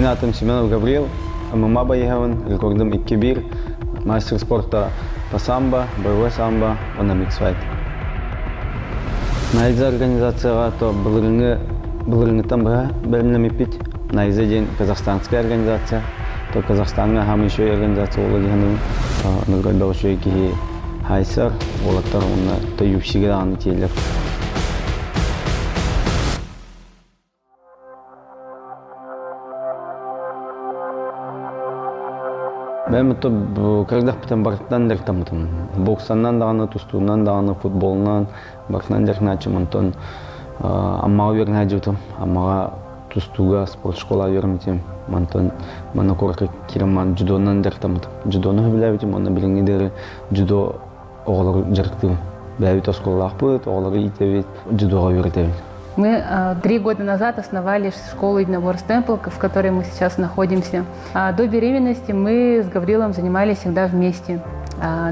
Мин аатым Семенов Гаврил, ММА байыһабын, рекордум 2-1, мастер спорта по самбо, боевой самбо уонна миксфайт. Найза организацияҕа то былырыҥҥы былырыҥҥыттан быһа бэлэмнэммиппит. Найза диэн казахстанская организация. То Казахстаҥҥа хаамыы үчүгэй организация буолла диэн оннук элбэх үчүгэй киһи хайсар, уолаттар уонна то UFC-гэ даҕаны тиийэллэр. Бэйэм оттон кырдахпытын барытынан дьарыктаммытым. Боксанан даҕаны, тустуунан даҕаны, футболунан барытынан дьарыктанааччым. Онтон Аммаҕа үөрэнэ сылдьыбытым. Аммаҕа тустууга спортшкола үөрэммитим. Онтон манна куоракка киирэн дзюдонан дьарыктаммытым. Дзюдону сөбүлээбитим уонна билиҥҥи диэри дзюдо оҕолору дьарыктыыбын. Бэйэбит оскуолалаахпыт, оҕолору иитэбит, дзюдоҕа үөрэтэбин. Мы 3 года назад основали школу единоборств Темпл, в которой мы сейчас находимся. А до беременности мы с Гаврилом занимались всегда вместе.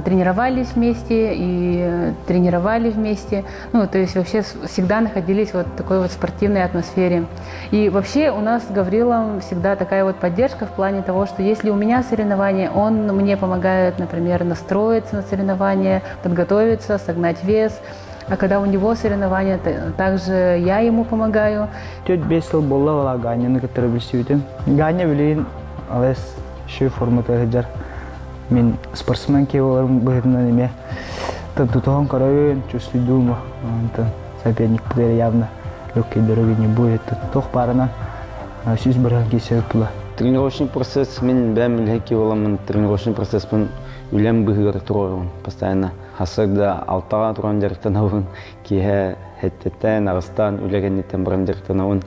Тренировались вместе и тренировали вместе. Ну, то есть вообще всегда находились вот в такой вот спортивной атмосфере. И вообще у нас с Гаврилом всегда такая вот поддержка в плане того, что если у меня соревнования, он мне помогает, например, настроиться на соревнования, подготовиться, согнать вес. А когда у него соревнования, также я ему помогаю. 4-5 сыл буолла буола Ганяны кытары билсибитим. Ганя билигин алыс үчүгэй формата сылдьар. Мин спортсмен киһи буоларым быһыытынан эмиэ тутуһан көрөбүн, чувствуйдуум. Онтон соперникпыт явно легкой дороги не будет. Туох баарынан 100% киирсэбит була. Тренировочный процесс мин бэйэм үлэһит буоламмын тренировочный процесспын үлэм быһыгар туруорабын постоянно. Хасырда 6-ға туран дьарыктанабын, киэһэ 7-тэн, 8-тан үлэ кэнниттэн баран дьарыктанабын.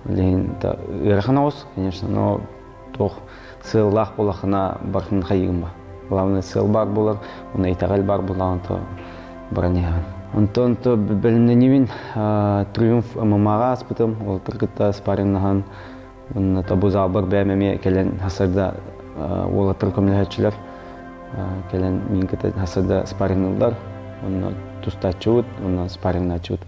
Билигин ыарахан оҕус, конечно, но туох сыаллаах буолахына барытын хайыгым ба. Главное сыал баар буолар, уонна итэҕэл баар буоллаҕына то баран иһэҕин. Онтон то бэлэмнэниибин Триумф ММА-ҕа ааспытым, уолаттар кытта спаррингнаһан, уонна тобу залбар бэйэм эмиэ кэлэн хасырда уолаттар көмөлөһөөччүлэр кэлэн миин кытта хасырда спаррингныллар, уонна тустааччыбыт, уонна спаррингнааччыбыт.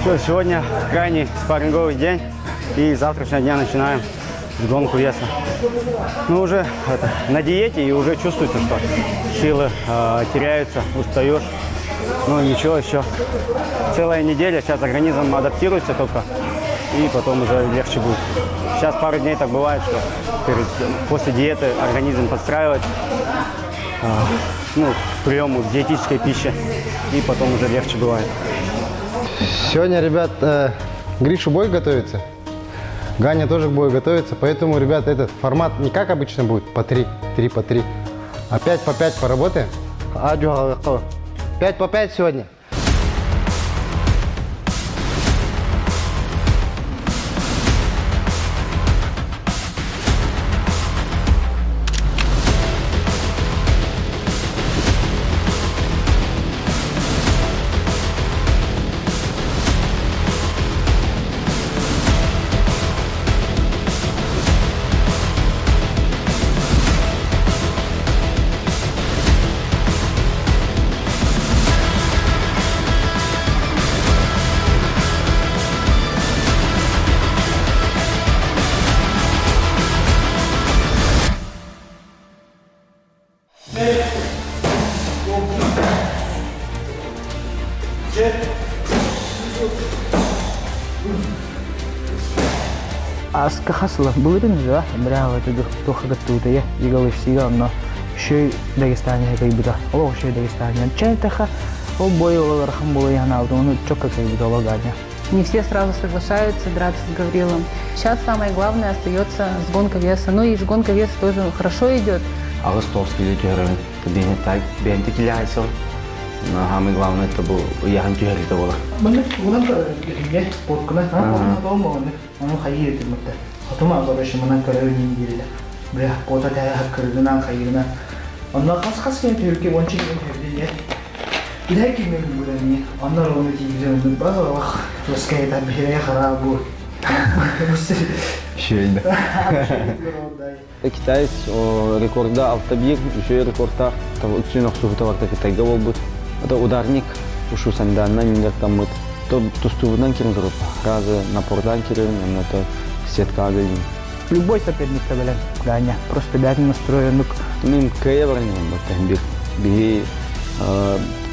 Все, сегодня крайний спарринговый день. И с завтрашнего дня начинаем сгонку веса. Ну, уже это, на диете и уже чувствуется, что силы теряются, устаешь. Ну, ничего еще. Целая неделя, сейчас организм адаптируется только, и потом уже легче будет. Сейчас пару дней так бывает, что после диеты организм подстраивает ну, к приему диетической пищи, и потом уже легче бывает. Сегодня, ребят, Гриша бой готовится. Ганя тоже к бою готовится, поэтому, ребят, этот формат не как обычно будет, по 3, 3 по 3, а 5 по 5 поработаем. 5 по 5 сегодня. Аска хасыла былырын да браво туду туха гаттуутая игалышсига онно шөй Дагестане кайбыта олох шөй Дагестане чайтаха ол бой олархан болой ханаабыт ону чокка кайбыта ологаня. Не все сразу соглашаются драться с Гаврилом. Сейчас самое главное остается сгонка веса. Ну и сгонка веса тоже хорошо идет. 8-9 кило түһэрин бэйэни так бэйэм килэһэйсэл. Но самое главное это был ыйааһын түһэритэ буолар. Маннык угунан билиҥҥэ спорткунан ону хайыы этиммиттэр. Хотума короче манан көрөр дииллэр. Бля, кота тәһә кыргынан хайыгына. Онно хас-хас кем түркө ончу деген төрдү Билэ кимин буранни. Онно рону тиибже онну бах тускай та бихире хара бу. Шейді. Китаец рекорда 6-1, үчүгэй рекордтаах, үксүн охсуһута барта Китайга буолбут. Это ударник ушу сандаанынан дьарыктаммыт. Тустуубунан кирин туруп, разы напордан кирин, онно то сеткаға билин. Любой соперникка бэлэм, Ганя. Просто бэйэтин настроеннык. Мин кыайа баран иһэн бир. Биһи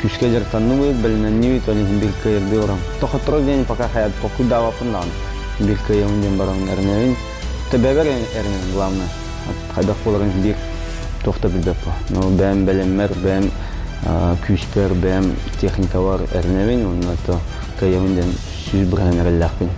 күүскэ дьарыктанныбыт, бэлэмнэннибит, ол иһин бир кыайырдыы барам. Тохотторо диэн пока хаят толкуйдаабаппын даҕаны. Бир кыайабын диэн баран эрэнэбин. Төбөбөр эрэнэбин главное. Хайдах буоларын биир туох да билбэппин. Но бэйэм бэлэммэр, бэйэм күүспэр, бэйэм техникабар эрэнэбин, уонна то кыайабын диэн 100% эрэллээхпин.